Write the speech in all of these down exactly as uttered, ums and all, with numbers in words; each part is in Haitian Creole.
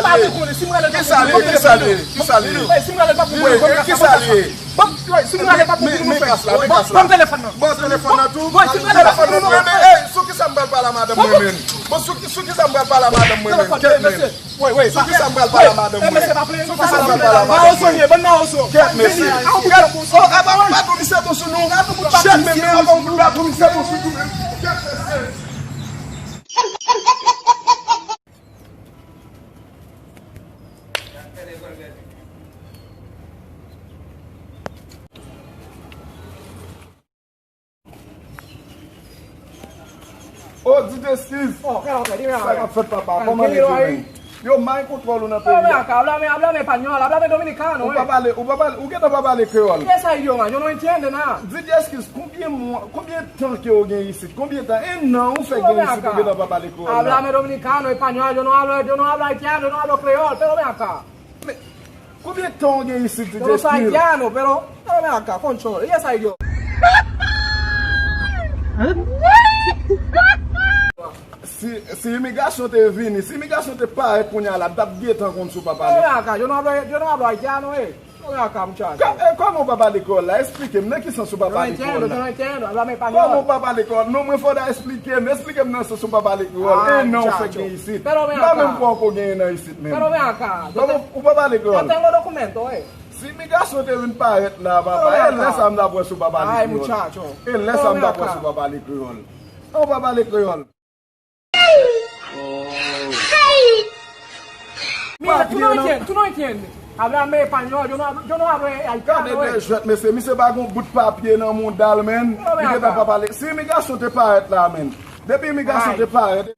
l ye? Kisa l ye? Kisa l ye? Kisa l ye? Wi, kisa l ye? Bon, wi, si m rale pa pou nou fè. Bon, ban m telefòn nan. Bon, telefòn nan tou. Bon, si m rale pa pou nou fè. Ey, sou kisa m pral pale a madanm mwen menm? Bon, sou, sou kisa m pral pale a madanm mwen menm? Kèt menm. Sou kisa m pral pale a madanm mwen? Sou kisa m pral pale a madanm mwen? Kèt mesye. Kèt, oh, apa w pa tou misye bon sou nou? Kèt menm, men apa w pa tou misye bon sou nou menm? Kèt mesye. Oh, D J Skizz. Oh, kè la fè, di mwen. Sa k ap fèt, papa? Kòman leve, men? Yo, may kontwòl ou nan peyi a. Ap blame, ap blame panyòl, ap blame dominikano, wi. Ou pa pale, ou pa pale, ou gentan pa pale kreyòl. ¿Qué es ese idioma? Yo no entiende nada. D J Skizz, konbyen mwa, konbyen tan ke w gen isit? Konbyen tan? En an ou fè gen isit, ou gentan pa pale kreyòl la. Háblame dominicano, español, yo no hablo, yo no hablo haitiano, yo no hablo creol, pero ven acá. Men, konbyen tan w gen isit, D J Skizz? Yo no soy haitiano, pero, pero ven acá, conchole, y esa idioma. Si, si imigrasyon te vini, si imigrasyon te parèt kounye a la, m t ap gentan konn si w pa pale. Pero ven acá, yo no hablo, yo no hablo haitiano, eh. Pero ven acá, muchacho. Ka-, eh, kòman w pa pale kreyòl la? Esplike m, nan ki sans ou pa pale kreyòl la? Yo no entiendo, yo no entiendo, háblame español. Kòman w pa pale kreyòl? Non, mwen fò w ta esplike m. Esplike m nan sans ou pa pale kreyòl. Ah, muchacho. En an ou fèk gen isit. Pero ven acá. M pa menm kwè w ko gen en an isit menm. Pero ven acá. Kòman w pa pale kreyòl? Yo tengo documento, eh. Si imigrasyon te vin parèt la, papa, e lè sa m t ap wè si w pa pale kreyòl. Ay, muchacho. E lè sa m t ap wè si w pa pale kreyòl. Ou pa pale kreyòl. Mira, tú no entiendes, tú no entiendes. Háblame español, yo no hablo, yo no hablo haitiano, eh. Gade de jwèt, mesye. Misye pa gon bout papye nan mouda l, menn. Li gentan pa pale. Si imigrasyon te parèt la, menn. Depi imigrasyon te parèt.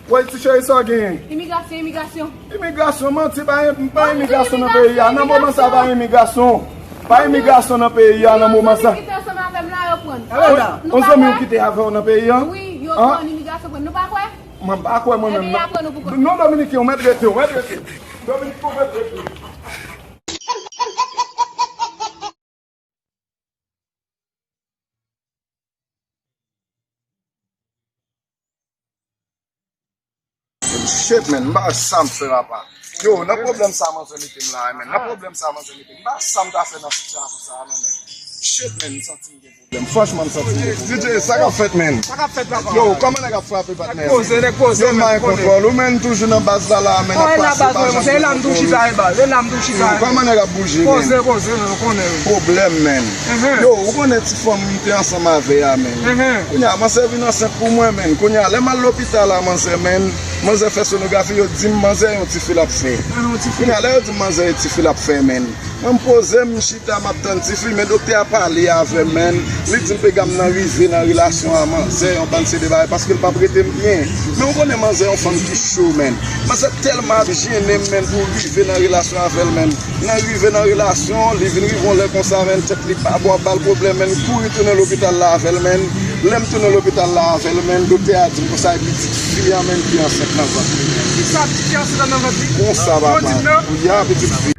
Woy, ti cheri, sa w genyen? Imigrasyon, imigrasyon. Imigrasyon, manti, pa, pa imigrasyon nan peyi a. Nan moman sa, pa imigrasyon. Pa imigrasyon nan peyi a, nan moman sa. Yon zanmi ki te ansanm avè m la, yo pran. On zanmi w ki te avè w nan peyi a? Wi, yo pran imigrasyon pran. Nou pa kwè? Mwen pa kwè mwen menm, non. Ebyen, y a pran nou pou kont nou. Non, Dominiken, ou mèt rete, ou mèt rete. Dominiken, ou mèt rete. Shit, man, m pa wè sa m fè, papa. Yo, nan pwoblèm sa manzè mete m la, man. Nan pwoblèm sa manzè mete m. M pa wè sa m ta fè nan sitiyasyon sa, non, man. Shit, man, m santi m gen pwoblèm. Franchman, m santi m gen pwoblèm. D J, sa k ap fèt, man? Sa k ap fèt, papa? Yo, kòman nèg ap frape, patnè? Nèg poze, nèg poze, yo, man, men kontwòl ou, man, toujou nan baz la, la, man, ap pase, pa janm gen pwoblèm. Se la m toujou chita, e baz. Se la m toujou chita, e baz. Yo, kòman nèg ap bouje, man? Poze, poze, man, ou konnen. Pwoblèm, man. Yo, ou konnen ti fanm m te ansanm avè a, man. Kounye a, manzè vin ansent pou mwen, man. Kounye a, lè m al lopital la, manzè, man, manzè fè sonografi, yo di m manzè yon tifi l ap fè. Kounye a, lè yo di m manzè yon tifi l ap fè, man. Mwen m poze m, m chita, m ap tann ti fi, men doktè a pale avè m, menn. Li di m piga m nan rive nan relasyon a manzè, yon bann seri de bagay, paske l p ap rete m byen. Men ou konnen manzè yon fanm ki cho, menn. Manzè tèlman ap jennen m, menn, pou rive nan relasyon avè l, menn. Nan rive nan relasyon, li vin rive yon lè konsa, menn, tèt li pa bon, ap ba l pwoblèm, menn, kouri tounen lopital la avè l, menn. Lè m tounen lopital la avè l, menn, doktè a di m konsa, e pitit fi a, menn, ki ansent nan vant li, menn. Ki sa, pitit fi a ansent nan vant li? Konsa, papa. Yo di m nan? Ya, pitit fi.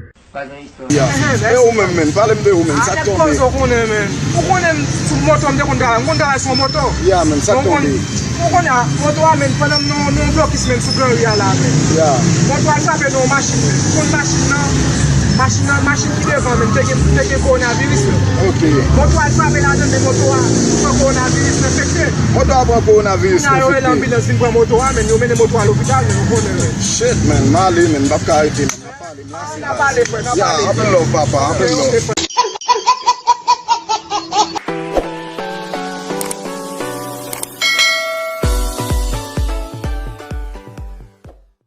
Ya. E ou menm, menn, pale m de ou, menn, sa k tonbe? Ou konnen, menn. Ou konnen m sou moto, m te konn travay. M konn travay sou yon moto. Ya, menn, sa k tonbe? Ou konnen, moto a, menn, pandan m nan yon blokis, menn, sou gran ri a la, menn. Ya. Moto a al frape nan yon machin, menn. Ou konn machin nan, machin nan, machin ki devan, menn, te gen, te gen kowonaviris, menn. Ok. Moto a al frape ladan, men moto a pran kowonaviris, menn, enfekte. Moto a pran kowonaviris, enfekte. Kounye a yo rele anbilans vin pran moto a, menn, yo mennen moto a lopital, menn, ou konnen, menn. Shit, menn, m ale, menn, m p ap ka rete, menn. N ap pale, frè, n ap pale. Ya, anpil love, papa, anpil love.